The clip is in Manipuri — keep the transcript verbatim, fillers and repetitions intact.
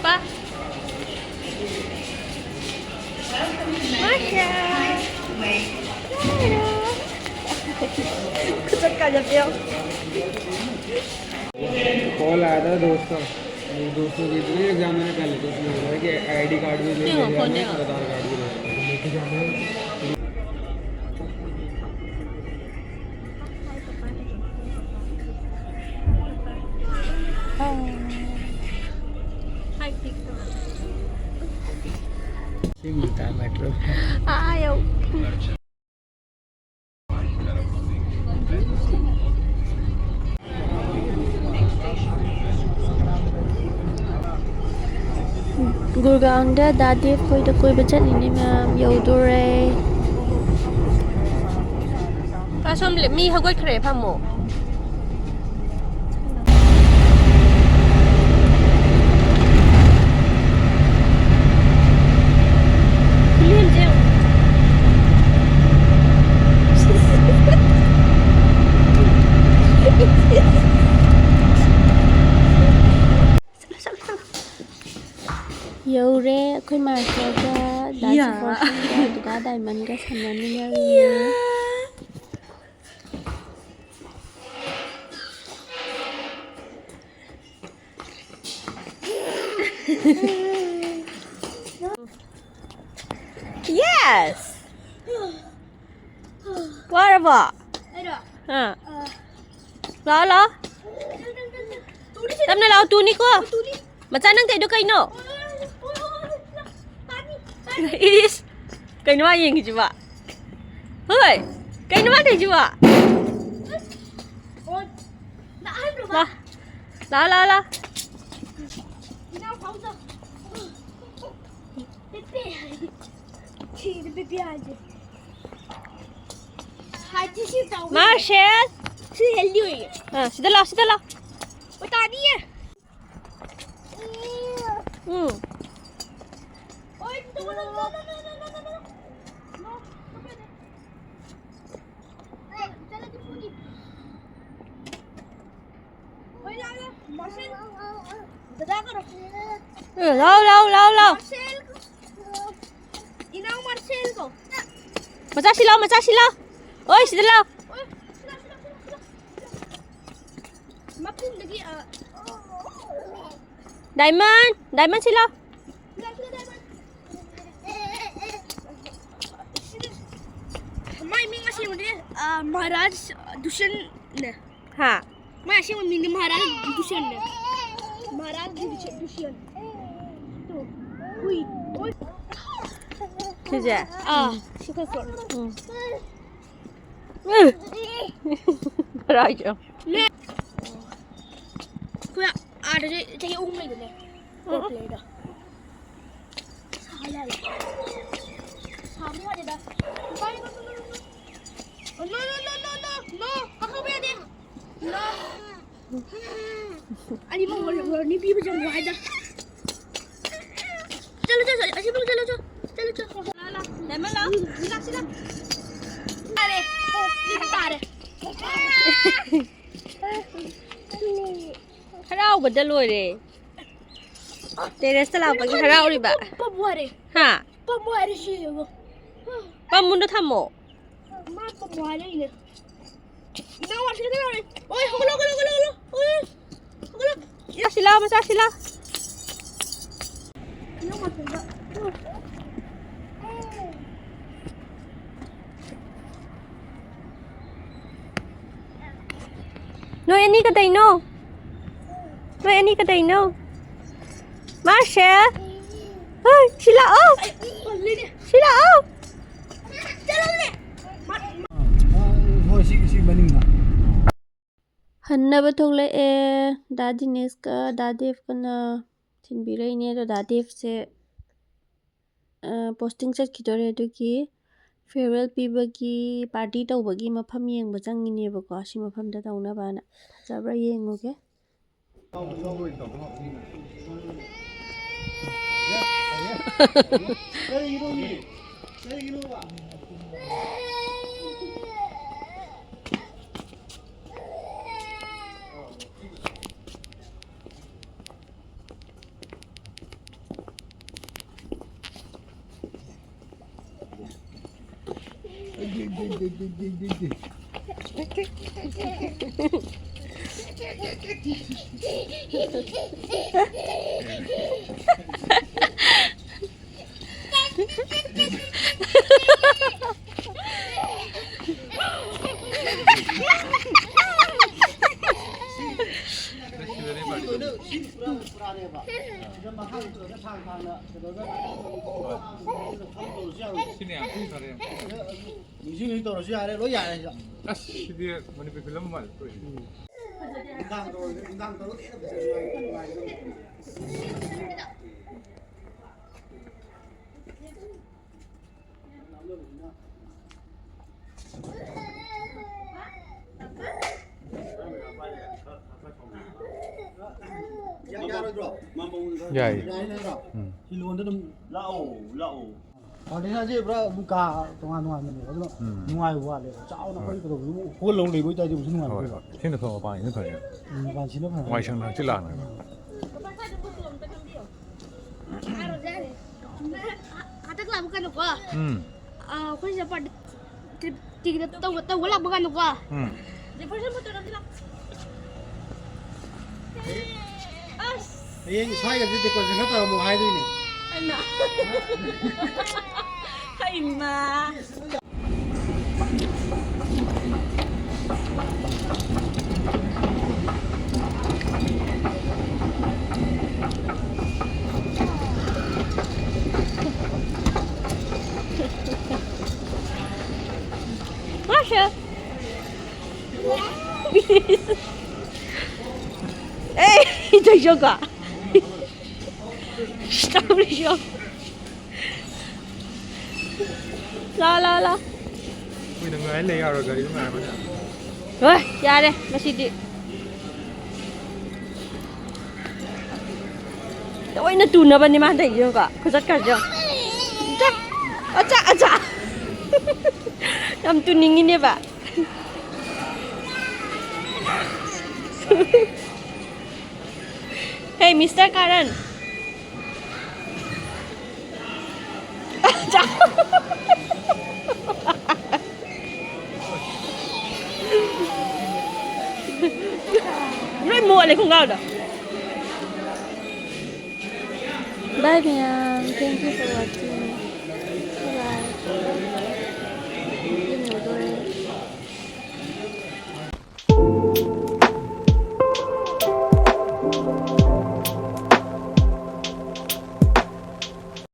ꯄꯥ꯫ ꯃꯥꯁꯥ꯫ ꯈꯨꯆꯠ ꯀꯥꯖꯕꯤꯌꯣ꯫ कॉल आया था दोस्त का, वो दोस्त को दे दिया एग्जाम मैंने पहले, तो उसने बोला कि आईडी कार्ड भी ले, ले जाना है और आधार कार्ड भी ले जाना है। ꯁꯤ ꯃꯤꯇꯥ ꯃꯥꯏꯀ꯭ꯔꯣ꯫ ꯑꯥ ꯌꯧ꯫ ꯒꯨꯔꯒꯥꯎꯟꯗ ꯗꯥ ꯗꯦꯕ ꯈꯣꯏꯗ ꯀꯣꯏꯕ ꯆꯠꯂꯤꯅꯦ ꯃꯌꯥꯝ, ꯌꯧꯗꯣꯔꯦ꯫ ꯑꯁꯣꯝ ꯃꯤ ꯍꯧꯒꯠꯈ꯭ꯔꯦ, ꯐꯝꯃꯣ꯫ ꯐꯤꯂꯝꯁꯦ ꯌꯦꯡꯉꯣ꯫ ꯌꯧꯔꯦ ꯑꯩꯈꯣꯏ ꯃꯥꯔꯀꯦꯠꯇ꯫ ꯗꯥ ꯌꯥ꯫ ꯁꯤꯐꯣꯔꯁꯟꯒ ꯗꯥ ꯗꯥꯏꯃꯟꯒ ꯁꯥꯟꯅꯃꯤꯟꯅꯔꯤꯌꯦ꯫ ꯌꯥ꯫ Yes! ꯋꯥꯔꯕꯣ? ꯑꯩꯔꯣ? ꯑꯥ꯫ ꯑꯥ꯫ ꯂꯥꯛꯑꯣ, ꯂꯥꯛꯑꯣ꯫ ꯇꯨꯅꯤ ꯁꯤꯗ꯫ ꯇꯞꯅ ꯂꯥꯛꯑꯣ, ꯇꯨꯅꯤꯀꯣ꯫ ꯇꯨꯅꯤ꯫ ꯃꯆꯥ, ꯅꯪ ꯇꯧꯔꯤꯗꯣ ꯀꯩꯅꯣ? ꯄꯥꯅꯤ, ꯄꯥꯅꯤ꯫ ꯏꯁ! ꯀꯩꯅꯣ ꯃꯥ ꯌꯦꯡꯉꯤꯁꯤꯕꯣ? ꯍꯣꯏ! ꯀꯩꯅꯣ ꯃꯥ ꯇꯧꯔꯤꯁꯤꯕꯣ? ꯑꯣ, ꯂꯥꯛꯍꯟꯈ꯭ꯔꯣ, ꯃꯥ꯫ ꯂꯥ-, ꯂꯥꯛꯑꯣ, ꯂꯥꯛꯑꯣ, ꯂꯥꯛꯑꯣ꯫ ꯏꯅꯥꯎ ꯐꯥꯎꯗ꯫ ꯄꯦꯄꯦ ꯍꯥꯏ꯫ ꯁꯤꯗ ꯄꯦꯄꯦ ꯍꯥꯏꯁꯦ꯫ ꯍꯥꯏꯗꯤ ꯁꯤ ꯆꯥꯎꯕ꯫ ꯃꯥꯔꯁꯦꯜ! ꯁꯤ ꯍꯦꯜꯗꯤ ꯑꯣꯏꯌꯦ꯫ ꯑꯥ, ꯁꯤꯗ ꯂꯥꯛꯑꯣ, ꯁꯤꯗ ꯂꯥꯛꯑꯣ꯫ ꯑꯣ, ꯇꯥꯅꯤꯌꯦ꯫ ꯎꯝ꯫ ꯎꯝ, ꯂꯥꯎ, ꯂꯥꯎ, ꯂꯥꯎ, ꯂꯥꯎ꯫ ꯏꯅꯥꯎ ꯃꯥꯔꯁꯦꯜ ꯀꯣ꯫ ꯃꯆꯥ ꯁꯤꯜꯂꯣ, ꯃꯆꯥ ꯁꯤꯜꯂꯣ꯫ ꯑꯣꯏ, ꯁꯤꯗ ꯂꯥꯎ꯫ ꯑꯣꯏ, ꯁꯤꯗ, ꯁꯤꯗ, ꯁꯤꯗ, ꯁꯤꯗ꯫ ꯃꯄꯨꯝꯗꯒꯤ, ꯑ, ꯗꯥꯏꯃꯟ, ꯗꯥꯏꯃꯟ ꯁꯤꯜꯂꯣ꯫ ꯁꯤꯗ, ꯁꯤꯗ, ꯗꯥꯏꯃꯟ꯫ ꯁꯤꯗ꯫ ꯃꯥꯏ ꯃꯤꯡ ꯑꯁꯦꯡꯕꯗꯤ, ꯑ, ꯃꯍꯥꯔꯥꯖ ꯗꯨꯁꯟꯅꯦ꯫ ꯍꯥ? ꯃꯥꯏ ꯑꯁꯦꯡꯕ ꯃꯤꯡꯗꯤ ꯃꯍꯥꯔꯥꯖ ꯗꯨꯁꯟꯅꯦ꯫ ꯃꯍꯥꯔꯥꯖ ꯗꯨꯁꯟ, ꯗꯨꯁꯟ꯫ ꯇꯨ, ꯍꯨꯏ꯫ ꯁꯤꯁꯦ? ꯑꯥ, ꯁꯤ ꯈꯔ ꯁꯣꯛ꯫ ꯎꯝ꯫ ꯎꯝ꯫ ꯍꯔꯥꯏꯖꯣ꯫ ꯅꯦ꯫ ꯑꯩꯈꯣꯏ ꯑꯥꯗꯁꯨ ꯆꯍꯤ ꯑꯍꯨꯝ ꯂꯩꯕꯅꯦ꯫ ꯎꯝ꯫ ꯂꯩꯗ꯫ ꯁꯥ ꯂꯥꯛꯑꯦ꯫ ꯁꯥꯕ ꯋꯥꯅꯤꯗ꯫ ꯅꯣ, ꯅꯣ, ꯅꯣ, ꯅꯣ, ꯅꯣ, ꯅꯣ꯫ ꯀꯛꯍꯧꯕ ꯌꯥꯗꯦ꯫ ꯅꯣ꯫ ꯑꯅꯤꯃꯛ ꯋꯥꯔ-, ꯋꯥꯔꯅꯤꯡ ꯄꯤꯕꯁꯦ ꯌꯥꯝ ꯋꯥꯏꯗ꯫ ꯆꯠꯂꯣ, ꯆꯠꯂꯣ, ꯑꯁꯤꯃꯛ ꯆꯠꯂꯣ, ꯆꯠꯂꯣ꯫ ꯆꯠꯂꯣ, ꯆꯠꯂꯣ꯫ ꯂꯥꯛꯑꯣ, ꯂꯥꯛꯑꯣ꯫ ꯗꯥꯏꯃꯟ ꯂꯥꯛꯑꯣ꯫ ꯁꯤ ꯂꯥꯛꯑꯣ, ꯁꯤ ꯂꯥꯛꯑꯣ꯫ ꯇꯥꯔꯦ꯫ ꯁꯤ ꯇꯥꯔꯦ꯫ ꯍꯔꯥꯎꯕꯗ ꯂꯣꯏꯔꯦ꯫ ꯇꯦꯔꯦꯁꯇ ꯂꯥꯛꯄꯒꯤ ꯍꯔꯥꯎꯔꯤꯕ꯫ ꯄꯝ ꯋꯥꯔꯦ꯫ ꯍꯥ? ꯄꯝ ꯋꯥꯔꯦ ꯁꯤ ꯌꯦꯡꯉꯣ꯫ ꯄꯝ ꯃꯨꯟꯗ ꯊꯝꯃꯣ꯫ ꯃꯥ ꯄꯝ ꯋꯥꯔꯦ ꯑꯩꯅ꯫ ꯏꯅꯥꯎ ꯋꯥꯁꯤꯗ ꯀꯩꯗꯧꯔꯦ? ꯑꯣꯏ, ꯍꯧꯒꯠꯂꯣ, ꯍꯧꯒꯠꯂꯣ, ꯍꯧꯒꯠꯂꯣ, ꯍꯧꯒꯠꯂꯣ꯫ ꯑꯣꯏ, ꯍꯧꯒꯠꯂꯣ꯫ ꯆꯥꯁꯤꯂꯥ, ꯃꯆꯥꯁꯤꯂꯥ꯫ ꯏꯅꯥꯎ ꯋꯥꯁꯤꯗ꯫ ꯅꯣꯏ ꯑꯅꯤ ꯀꯗꯩꯅꯣ? ꯅꯣꯏ ꯑꯅꯤ ꯀꯗꯩꯅꯣ? ꯃꯥꯔꯁꯦꯜ? ꯍꯣꯏ, ꯁꯤ ꯂꯥꯛꯑꯣ꯫ ꯁꯤ ꯂꯥꯛꯑꯣ꯫ ꯍꯣꯏ, ꯁꯤ, ꯁꯤ ꯃꯅꯤꯡꯗ꯫ ꯍꯟꯅꯕ ꯊꯣꯛꯂꯛꯑꯦ꯫ ꯗꯥ ꯗꯤꯅꯦꯁꯀ ꯗꯥ ꯗꯦꯕꯀꯅ ꯊꯤꯟꯕꯤꯔꯛꯏꯅꯦ꯫ ꯑꯗꯣ ꯗꯥ ꯗꯦꯕꯁꯦ, ꯑ, posting ꯆꯠꯈꯤꯗꯣꯔꯦ꯫ ꯑꯗꯨꯒꯤ farewell ꯄꯤꯕꯒꯤ party ꯇꯧꯕꯒꯤ ꯃꯐꯝ ꯌꯦꯡꯕ ꯆꯪꯉꯤꯅꯦꯕꯀꯣ꯫ ꯁꯤ ꯃꯐꯝꯗ ꯇꯧꯅꯕꯅ꯫ ꯐꯖꯕ꯭ꯔꯥ ꯌꯦꯡꯉꯨꯒꯦ꯫ ꯀꯔꯤꯒꯤꯅꯣꯃꯤ? ꯀꯔꯤꯒꯤꯅꯣꯕ? ꯁꯤꯗꯅꯦ ꯄꯥꯔꯇꯤ ꯇꯧꯔꯤꯁꯦ꯫ ꯁꯤꯅꯦ, ꯌꯥꯝ ꯊꯤꯅ ꯐꯔꯦ꯫ ꯅꯤꯡꯁꯤꯡ ꯅꯤꯡꯁꯤꯡ ꯇꯧꯔꯁꯨ ꯌꯥꯔꯦ, ꯂꯣꯏ ꯌꯥꯔꯦ ꯁꯤꯗ꯫ ꯑꯁ, ꯁꯤꯗꯤ ꯃꯅꯤꯄꯨꯔ ꯐꯤꯂꯝ ꯃꯥꯜꯂꯦ ꯇꯧꯔꯤꯁꯦ꯫ ꯅꯨꯡꯗꯥꯡ ꯇꯧꯔꯁꯨ, ꯅꯨꯡꯗꯥꯡ ꯇꯧꯔꯁꯨ ꯍꯦꯟꯅ ꯐꯖꯅ ꯅꯨꯡꯉꯥꯏꯒꯗꯕꯅꯤ꯫ ꯌꯥꯏ꯫ ꯌꯥꯏꯅꯦ ꯅꯠꯇ꯭ꯔꯣ? ꯎꯝ꯫ ꯁꯤ ꯂꯣꯟꯗ ꯑꯗꯨꯝ ꯂꯥꯛꯑꯣ, ꯂꯥꯛꯑꯣ꯫ ꯐꯥꯎꯟꯗꯦꯁꯟꯁꯦ ꯄꯨꯔꯥ ꯑꯗꯨꯝ ꯀꯥ ꯇꯣꯉꯥꯟ ꯇꯣꯉꯥꯟꯕꯅꯦꯕ꯫ ꯑꯗꯨꯅ ꯎꯝ꯫ ꯅꯨꯡꯉꯥꯏꯕ ꯋꯥꯠꯂꯦꯕ꯫ ꯆꯥꯎꯅ ꯍꯣꯏ꯫ ꯑꯩꯈꯣꯏ ꯀꯩꯗꯧꯕꯗꯣ ꯍꯣꯜ ꯑꯃ ꯂꯩꯕ ꯑꯣꯏꯇꯥꯔꯗꯤ ꯑꯃꯨꯛꯁꯨ ꯍꯣꯏ, ꯅꯨꯡꯉꯥꯏꯕ꯫ ꯍꯣꯏ꯫ ꯁꯤꯅ ꯐꯕ ꯃꯄꯥꯟꯁꯤꯅ ꯐꯔꯦ꯫ ꯎꯝ, ꯃꯄꯥꯟꯁꯤꯅ ꯐꯔꯦ꯫ ꯋꯥꯏ ꯁꯪꯅ ꯍꯛꯆꯤꯠ ꯂꯥꯡꯅ꯫ ꯍꯟꯗꯛ ꯂꯥꯛꯄ ꯀꯥꯟꯗꯀꯣ꯫ ꯎꯝ꯫ ꯑ, ꯑꯩꯈꯣꯏ ꯁꯤꯗ ꯄꯥꯔꯇꯤ ꯇꯤꯛ-, ꯇꯤꯛꯀꯦꯠ ꯇꯧꯕ, ꯇꯧꯕ ꯂꯥꯛꯄ ꯀꯥꯟꯗꯀꯣ꯫ ꯎꯝ꯫ ꯖꯦꯐꯔꯁꯟ ꯐꯣꯇꯣ ꯅꯝꯁꯤ ꯂꯥꯎ꯫ ꯑꯁ꯫ ꯍꯌꯦꯡ ꯁ꯭ꯋꯥꯏꯒꯁꯦ ꯗꯦꯀꯣꯔꯦꯁꯟ ꯈꯔ ꯇꯧꯔꯝꯃꯣ ꯍꯥꯏꯗꯣꯏꯅꯦ꯫ ꯍꯩꯃꯥ꯫ ꯍꯩꯃꯥ꯫ Masha. Ey, ito yung ka. Stop siya. ꯂꯥ, ꯂꯥ, ꯂꯥ꯫ ꯀꯨꯏꯅ ꯉꯥꯏ ꯂꯩ ꯌꯥꯔꯣꯏ, ꯒꯥꯔꯤꯗꯣ ꯉꯥꯏꯔꯕꯅꯤꯅ꯫ ꯍꯣꯏ, ꯌꯥꯔꯦ, ꯉꯁꯤꯗꯤ꯫ ꯂꯣꯏꯅ ꯇꯨꯅꯕꯅꯦ ꯃꯥ ꯇꯧꯔꯤꯁꯦ, ꯌꯦꯡꯉꯨꯀꯣ꯫ ꯈꯨꯆꯠꯀꯁꯦ ꯌꯦꯡꯉꯨ꯫ ꯑꯆꯥ, ꯑꯆꯥ, ꯑꯆꯥ꯫ ꯌꯥꯝ ꯇꯨꯅꯤꯡꯉꯤꯅꯦꯕ꯫ Hey, Mister Karan. ꯂꯣꯏ ꯃꯣꯠꯂꯦ ꯈꯣꯡꯒ꯭ꯔꯥꯎꯗꯣ꯫ Bye ꯃꯌꯥꯝ, thank you for watching. Bye bye.